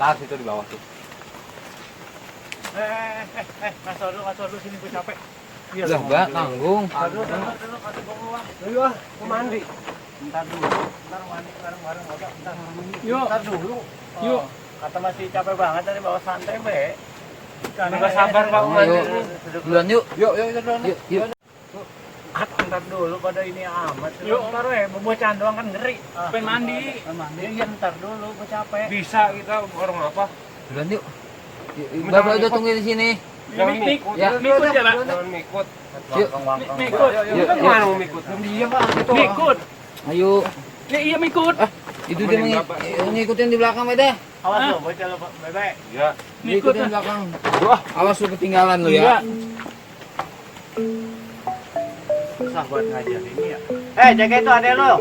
atas itu di bawah tuh. Ngasor dulu sini gue capek. Iya, Lah, Mbak, tanggung. Aduh, kasih gua uang. Ayo ah, mau mandi. Bentar dulu. Bentar mandi bareng-bareng enggak, bentar. Yuk. Bentar dulu. Yuk. Kata masih capek banget dari bawah santai, Be. Nggak sabar Pak mandi. Duluan yuk. Yuk, duluan. Yuk. Bentar dulu pada ini amat. Yuk. Bentar we, bobocan doang kan ngeri. Pengen mandi. Iya, bentar dulu, gue capek. Bisa kita orang apa? Duluan yuk. Bapak udah tunggu di sini. Jangan Mik, mikut. Ya. mikut ya, Pak. Jangan mikut. Yuk. Mikut. Yuk, Kan yuk. mana mau mikut? Diam Pak, itu. Mikut. Ayo. Ya iya mikut. Itu dia ngikutin di belakang deh. Awas lo, bocah lo, Bebe. Ya. Mikut. Ngikutin di belakang. Wah, Awas lu ketinggalan lu Iya. ya. Susah buat ngajar ini ya. Jaga itu adek lo.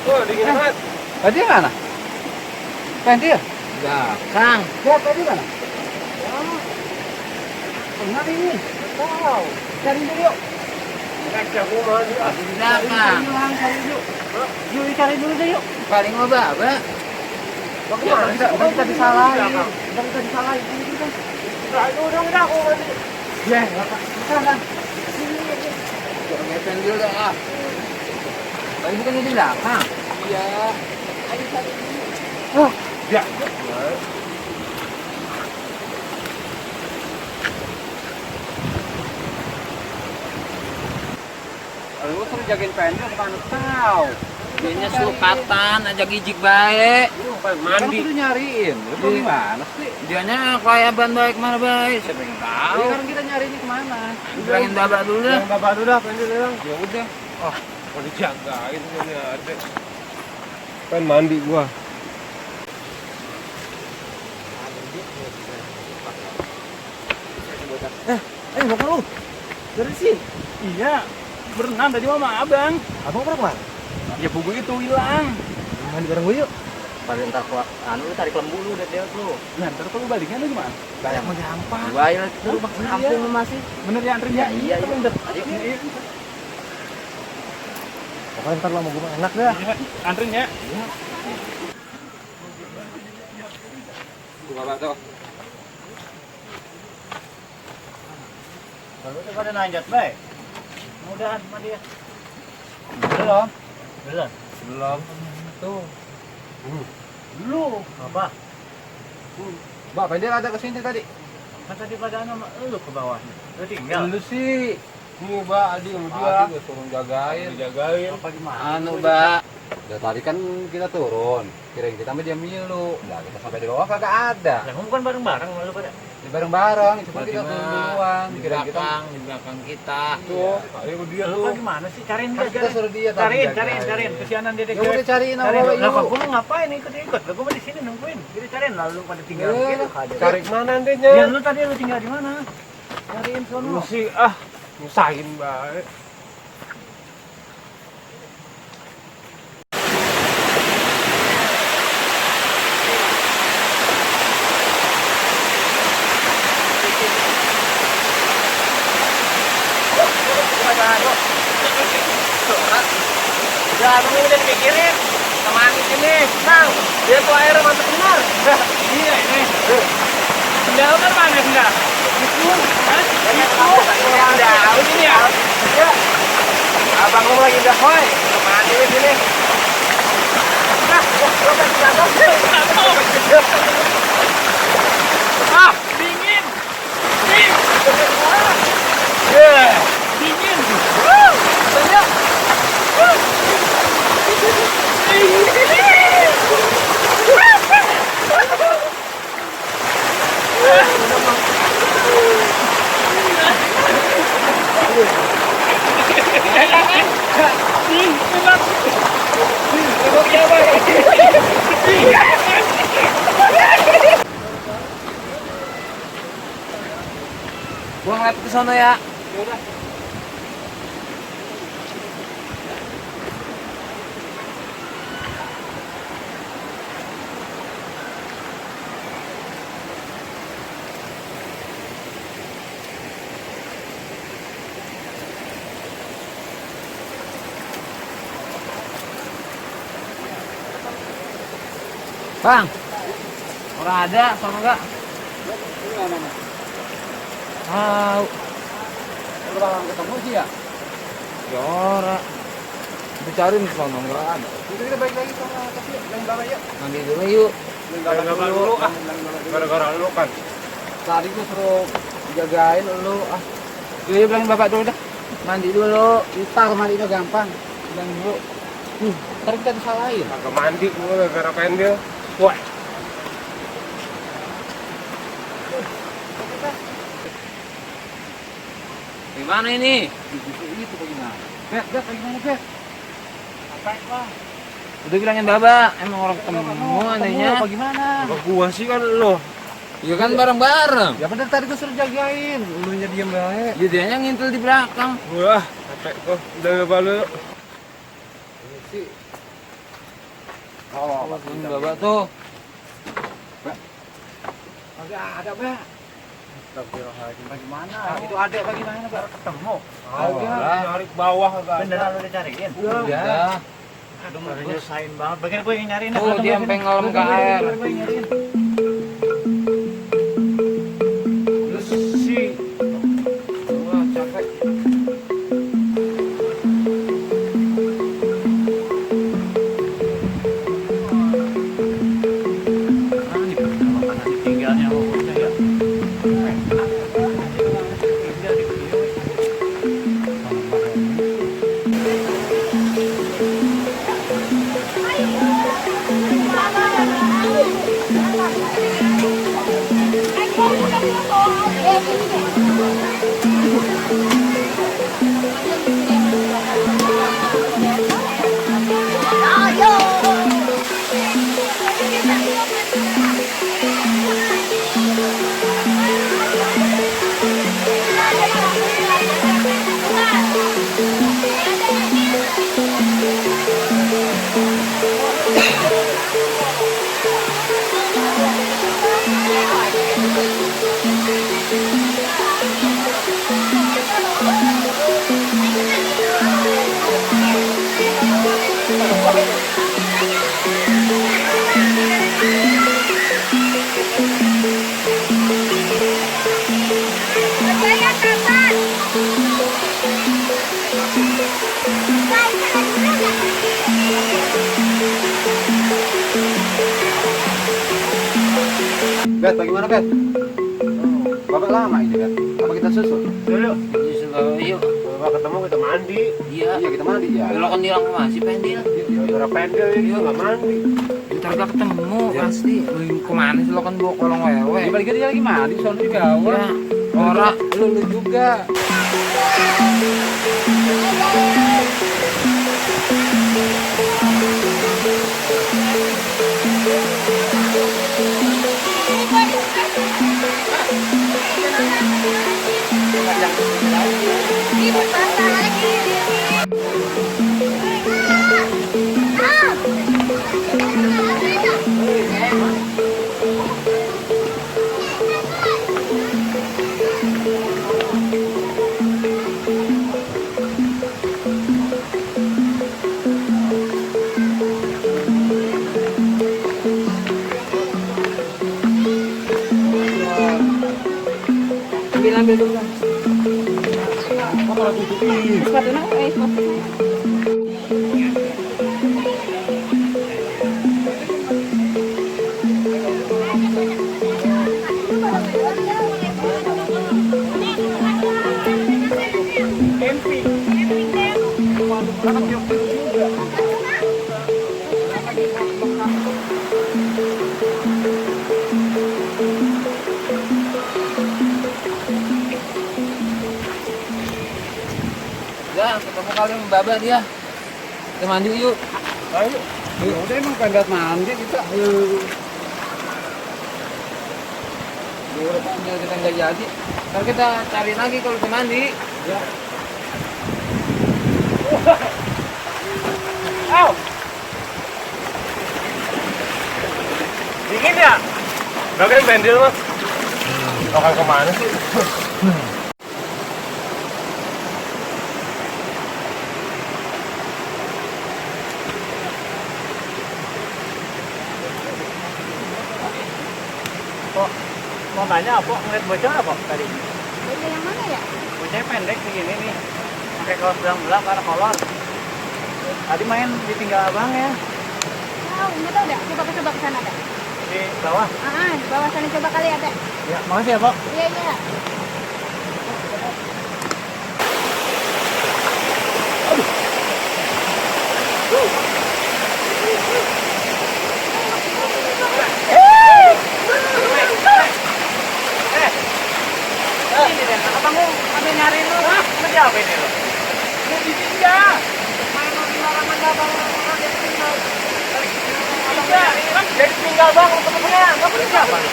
wah dingin banget. Tadi mana? Tadi ya? Belakang. Ya, tadi mana? Benar ini. Wow. Cari dulu yuk. Ngajak gua mandi. Di belakang. Cari dulu. Yuk, cari dulu deh yuk. Paling mau Bapak. Bagaimana? Kita disalahin. Kita disalahin. Udah, aku mandi. Ya, sana. Gepen dulu dong ah. Tadi bukan di belakang. Iya. Oh, Ya. Lu suruh jagain pensil bukan tahu. dianya sulkatan aja gijik baik. Lu pengen mandi. Kan nyariin. Lu gimana sih? Dianya kayak ban baik mana baik. Siapa yang tahu? Sekarang kita nyarinya kemana? Bilangin Bapak dulu dah. Yang bapak dulu dah pensil dong. Ya udah. Oh, mau dijagain ini ada. Pengen mandi gua. Mau ke lu? Dari sini? Iya. Berenang tadi sama abang. Abang pernah kemana? Ya buku itu hilang. Mandi bareng gue yuk. Paling ntar lu tarik lembu lu udah dia lu. Nah, ntar kalau baliknya lu gimana? Banyak mah gampang. Baik itu rumah kampung lu masih. Bener ya anterin ya? Iya. Bener. Ayo. Iya. Pokoknya ntar lo mau gue enak dah. Iya, anterin ya. Tuh bapak tuh. Lalu tuh pada nanjat baik. Mudahan mandi ya. Belum. Belum. Belum. Tuh. Lu apa? Mbak, pendek ada kesini tadi. Kan tadi pada nama lu ke bawahnya. Lu tinggal. Lu sih. Ini Mbak, Adi sama dia. Adi gue suruh jagain. Dijagain. Apa gimana? Anu, Mbak. Udah tadi kan kita turun. Kirain kita sampai dia milu. Nah, kita sampai di bawah kagak ada. Lah kamu kan bareng-bareng lalu pada. Di bareng-bareng, cuma kita turun duluan. Di Kirain kita. belakang kita. Tuh, ayo dia Lu tuh. kan gimana sih? Cariin Kan kita suruh dia tadi Cariin, jagain. kesianan dia Ya udah cariin sama Cariin. bapak Lah kok yuk. gua ngapain ikut-ikut? Lah gua mah di sini nungguin. Jadi cariin lalu pada tinggal Eh, begitu aja. cari kemana Ya andenya? lu tadi lu tinggal di mana? Cariin sono. Lu sih ah, nyusahin banget. Ya, lu udah dipikirin. Sama di sini. Nang, dia tuh air mantep benar. Iya ini. Sendal kan mana sendal? Itu. Hah? Itu. Ada Ini ya. Ya. Abang lu lagi udah hoy. Mandi di sini. Nah, lo kan jatuh. Ah, dingin. Dingin. Ya. Dingin. Banyak. sono ya. Bang, orang ada, sono enggak? Tahu. Orang ketemu sih ya. Ya ora. Dicari di sono enggak ada. Kita balik lagi sama tapi yang bawa yuk. Mandi dulu yuk. Gara-gara lu ah. Gara-gara lu kan. Tadi gua suruh jagain lu ah. Yuk bilang bapak dulu dah. Mandi dulu. Ntar mandinya gampang. Bilang dulu. Ntar kita disalahin. Kagak mandi gua gara-gara pendel. Wah. Gimana ini? Itu bagaimana? Bet, bagaimana bet? Udah bilangin bapak, emang orang ketemu anehnya. Bagaimana? Gua sih kan lo. Ya kan bareng-bareng. Ya bener tadi gua suruh jagain. Ulunya diem baik. Ya dianya ngintil di belakang. Wah, capek gua. Udah enggak balu. Ini sih. Oh, Bapak tuh. Kagak ada, Pak. Astagfirullahaladzim. Bagaimana? Itu ada bagaimana, Pak? Ketemu. Ada nyari ke bawah kagak. Beneran lu dicariin? Udah. Aduh, udah nyusahin banget. Bagian gue yang nyariin. Tuh dia sampai ngelam ke air. Gue yang nyariin. Lu sih. Wah, capek. Ini kenapa nasi tinggalnya bocah ya? Bet, bagaimana, Bet? Bapak lama ini, Bet. Apa kita susul? Dulu. Yuk, bapak yuk. Bapak ketemu kita mandi. Iya. Iya, kita mandi ya. Kalau kan bilang masih pendil. Gara-gara pendel ini enggak mandi. Ntar gak ketemu pasti. Lu kemana sih lo kan bawa kolong wewe? Ya, balik dia lagi mandi, soalnya juga. Ya, ora Lu juga. ambil dulu. Sepatunya sepatu. Ya, ketemu kali Mbak dia. Kita mandi yuk. Ayo. Ya udah emang pengen mandi kita. Dulu panggil kita nggak jadi. Ntar kita cari lagi kalau bisa mandi. Aw! Dingin ya? Gak kan bandel mas. Akan kemana sih? Kok mau tanya apa? Ngeliat bocah apa tadi? Bocah yang mana ya? Bocahnya pendek begini nih. Pakai kaos belang-belang karena kolor. Tadi main ditinggal abang ya. Tahu, nggak tahu deh. Coba ke sana deh. Di bawah. Di bawah sana coba kali ada. Ya, makasih ya, Pak. Iya, iya. Ini deh, abang mau ambil nyari lu. Hah? Mau diapa ini lu? Mau ditinggal. Main di larangan abang orang jadi tinggal. Abang jadi tinggal bang temennya. Nggak boleh siapa lu?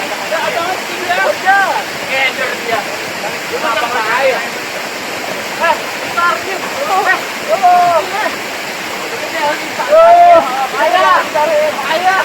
Ada abang tinggal. Udah. Keder dia. Cuma abang saya. Bentar nih. Ayah.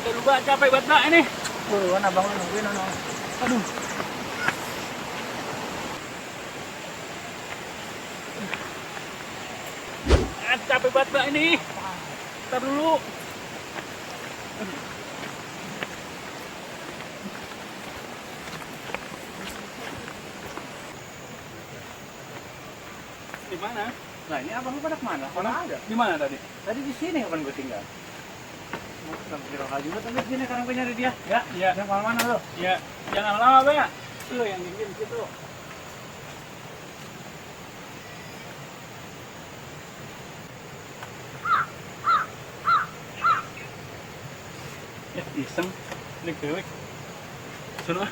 Udah lupa capek buat nak ini. Buruan abang lu nungguin ono. Aduh. Capek banget mbak ini. Ntar dulu. Di mana? Nah ini abang lu pada kemana? Mana ada? Di mana tadi? Tadi di sini kapan gue tinggal. Sampai kira kali juga tadi sini karena gue nyari dia. Ya, iya. Yang mana lo? Ya, jangan lama ya. Lo yang dingin situ. Ya, iseng. Ini kewek. Sana.